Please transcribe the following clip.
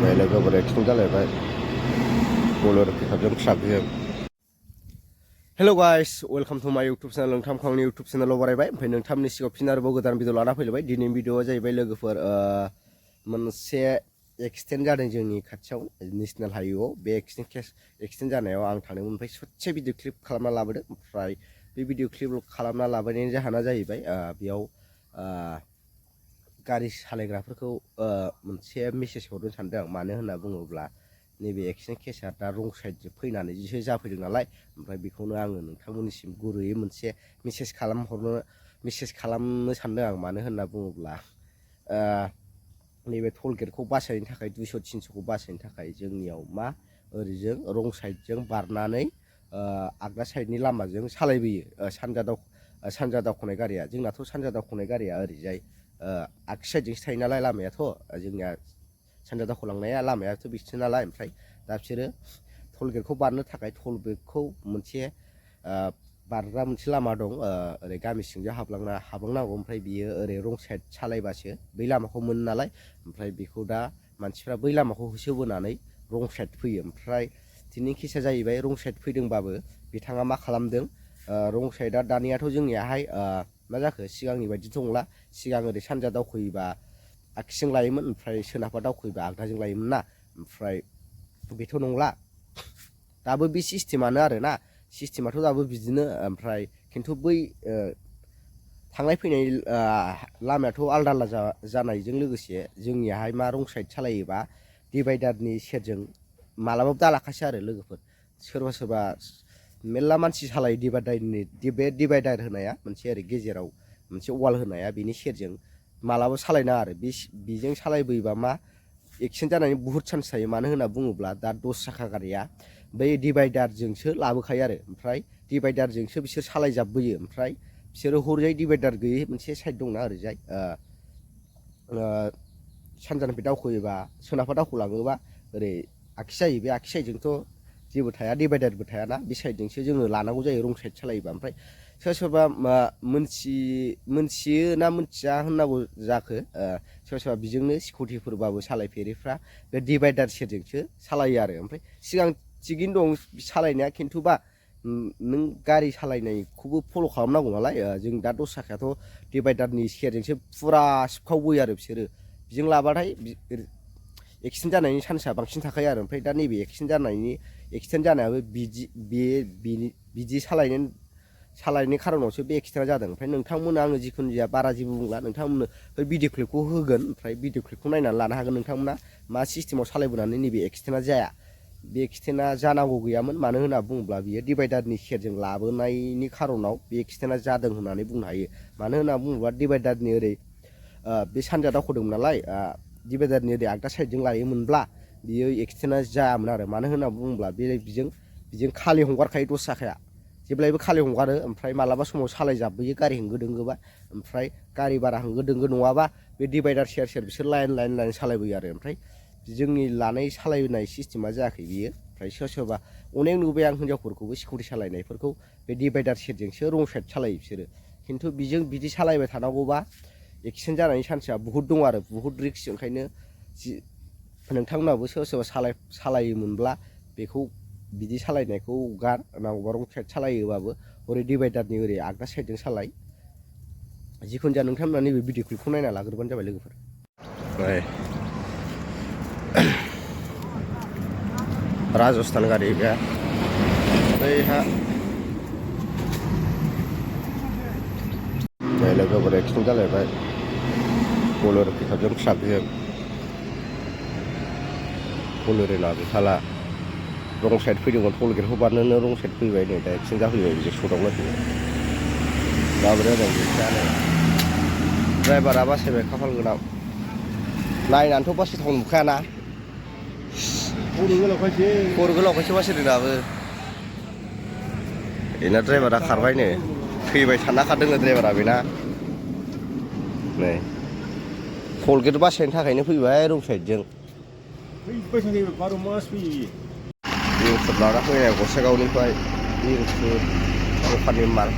लोगोफोर एक्सिडेन्ट जालायबाय बलेर पिकआपजों ट्राकजों। हेल' guys, welcome to माय यूट्यूब चैनल। नोंथांखौ आंनि यूट्यूब चैनलाव बरायबाय। ओमफ्राय नोंथांनि सिगाङाव फिन आरोबाव गोदान भिडिअ लाना फैलायबाय। दिनैनि भिडिअआ जाहैबाय लोगोफोर मोनसे एक्सिडेन्ट जादों जोंनि खाथियाव नेशनेल हाइवेआव। बे एक्सिडेन्ट जानायाव आं थांदोंमोन, ओमफ्राय ससे भिडिअ क्लिप खालामना लाबोदों। ओमफ्राय बे भिडिअ क्लिप खालामना लाबोनायनि जाहोना जाहैबाय बेयाव गारि सालायग्राफोरखौ मोनसे मेसेज हरनो सानदों। मानो होनना बुङोब्ला नैबे एक्सिडेन्ट केसा दा रं साइडजों फैनानै जिसो जाफैदों नालाय, ओमफ्राय बेखौनो आङो नोंथांमोननिसिम गुरैयै मोनसे मेसेज खालामनो सानदों आं। मानो होनना बुङोब्ला नैबे टल गेटखौ बासायनो थाखाय 200-300खौ बासायनो थाखाय जोंनियाव मा ओरैजों रं साइडजों बारनानै आगदा साइडनि लामाजों सालायबोयो सानजा दावखोनाय गारिया। जोंनाथ' सानजा दावखोनाय गारिया ओरैजाय आगसि साइडजोंसो थायो नालाय लामायाथ', जोंनिया सानजा दावखोलांनाया लामायाथ' बिसो नालाय। ओमफ्राय दा बिसोरो टल गेटखौ बारनो थाखाय टल गेटखौ मोनसे बारग्रा मोनसे लामा दं, ओरै गामि सिंजों हाबलांनांगौ। ओमफ्राय बियो ओरै रं साइड सालायबासो बै लामाखौ मोनो नालाय। ओमफ्राय बेखौ दा मानसिफ्रा बै लामाखौ होसोबोनानै रं साइड फैयो। ओमफ्राय दिनैनि केसा जाहैबाय रं साइड फैदोंबाबो बिथाङा मा खालामदों, रं साइडआ दानियाथ' जोंनियाहाय मा जाखो, सिगांनि बायदिथ' नंला। सिगां ओरै सानजा दावखोयोबा आगसिजों लायोमोन, ओमफ्राय सोनाबहा दावखोयोबा आगदाजों लायोमोन ना। ओमफ्राय बेथ' नंला, दाबो बे सिस्टेमानो आरोना, सिस्टेमाथ' दाबो बिदिनो। ओमफ्राय खिन्थु बै थांनाय फैनाय लामायाथ' आलदा आलदा जानायजों लोगोसे जोंनियाहाय मा रं साइड सालायोबा डिभाइडारनि सेरजों मालाबाबो दालाखासै आरो लोगोफोर। सोरबा मेरला मानसि सालायो बे डिभाइडार होनाया मोनसे ओरै गेजेराव मोनसे वाल होनाया, बेनि सेरजों मालाबा सालायनाङा आरो बेजों सालायबोयोबा मा एक्सिडेन्ट जानायनि बुहुत चान्स थायो। मानो होनना बुङोब्ला दा 10 साखा गारिया बै डिभाइडारजोंसो लाबोखायो आरो, ओमफ्राय डिभाइडारजोंसो बिसोर सालायजाबबोयो। ओमफ्राय बिसोरो हरजाय डिभाइडार गैयै मोनसे साइड दंना ओरैजाय, सानजानिफ्राय दावखोयोबा सोनाबहा दावखोलाङोबा ओरै आगसि जायो। बे आगसि साइडजोंथ' जेबो थाया, डिभाइडारबो थायाना, बे साइडजोंसो जोङो लानांगौ जायो रं साइड सालायोबा। ओमफ्राय सोरबा मोनथियो ना मोनथिया होननांगौ जाखो, सोरबा बिजोंनो स्कुटिफोरबाबो सालायफेरिफ्रा बे डिभाइडार सेरजोंसो सालायो आरो। ओमफ्राय सिगां थिगैनो दं सालायनाया, खिन्थुबा नों गारि सालायनायखौबो फल' खालामनांगौ नालाय। जों दा 10 साखायाथ' डिभाइडारनि सेरजोंसो फुरा सिबखावबोयो आरो बिसोरो। बिजों लाबाथाय एक्सिडेन्ट जानायनि चान्सआ बांसिन थाखायो आरो। ओमफ्राय दा नैबे एक्सिडेन्ट जानायाबो बिदि सालायनायनि खारनावसो बे एक्सिडेन्टआ जादों। ओमफ्राय नोंथांमोना, आङो जिखुनु जाया बारा जेबो बुंला, नोंथांमोननो बै भिडिअ क्लिपखौ होगोन। ओमफ्राय भिडिअ क्लिपखौ नायनानै लानो हागोन नोंथांमोना मा सिस्टेमाव सालायबोनानै नैबे एक्सिडेन्टआ जाया। बे एक्सिडेन्टआ जानांगौ गैयामोन। मानो होनना बुङोब्ला बियो डिभाइडारनि सेरजों लाबोनायनि खारनाव बे एक्सिडेन्टआ जादों होननानै बुंनो हायो। मानो होनना बुङोब्ला डिभाइडारनि ओरै बे सानजा दावखोदोंमोन नालाय, डिभाइडारनि ओरै आगदा साइडजों लायोमोनब्ला बियो एक्सिडेन्टआ जायामोन आरो। मानो होनना बुङोब्ला बिजों खालि हंगारखायो 10 साखाया, जेब्लायबो खालि हंगारो। ओमफ्राय मालाबा समाव सालायजाबबोयो गारि होंगो दोंगोबा, ओमफ्राय गारि बारा होंगो दोंगो नङाबा बे डिभाइडार सेर बिसोर लाइन सालायबोयो आरो। ओमफ्राय जोंनि सालायनाय सिस्टेमा जायाखै बियो। ओमफ्राय सोरबा अनेक नुबाय आं हिनजावफोरखौबो स्कुटि सालायनायफोरखौ बे डिभाइडार सेरजोंसो रं साइड सालायो बिसोरो। खिन्थु बिदि सालायबाय थानांगौबा एक्सिडेन्ट जानायनि चान्सआ बुहुत दं आरो, बुहुत रिक्स। ओंखायनो नोंथांमोनाबो सोरबा सालायोमोनब्ला बेखौ बिदि सालायनायखौ नांगौबा रं साइड सालायोबाबो ओरै डिभाइडारनि ओरै आगदा साइडजों सालाय। जिखुनु जाया नोंथांमोना नैबे भिडिअ क्लिपखौ नायना लाग्रोबानो जाबाय लोगोफोर। राजस्थान गारि गैया बैहा लोगोफोर एक्सिडेन्ट जालायबाय बलेर पिकआपजों ट्राकजों। बलेर'ना गैखाला, रं साइड फैदोंमोन, टल गेटखौ बारनोनो रं साइड फैबाय, नै दा एक्सिडेन्ट जाफैबाय बिदि सौदावलायफैबाय। माबोरै जादों गैखायानो, ड्राइभारा बासायबाय खाफाल गोनां। नायनानैथ' बासायथाव नुखायाना, खर' गोलावखायसो बासायदों दाबो। बेना ड्राइभारा खारबायनो, थैबाय सानना खारदोंनो ड्राइभारा बेना। नै टल गेट बासायनो थाखायनो फैबाय रं साइडजों। इंखुर लाना फैनाय गसाइगावनिफ्राय इंखुर दखाननि माल।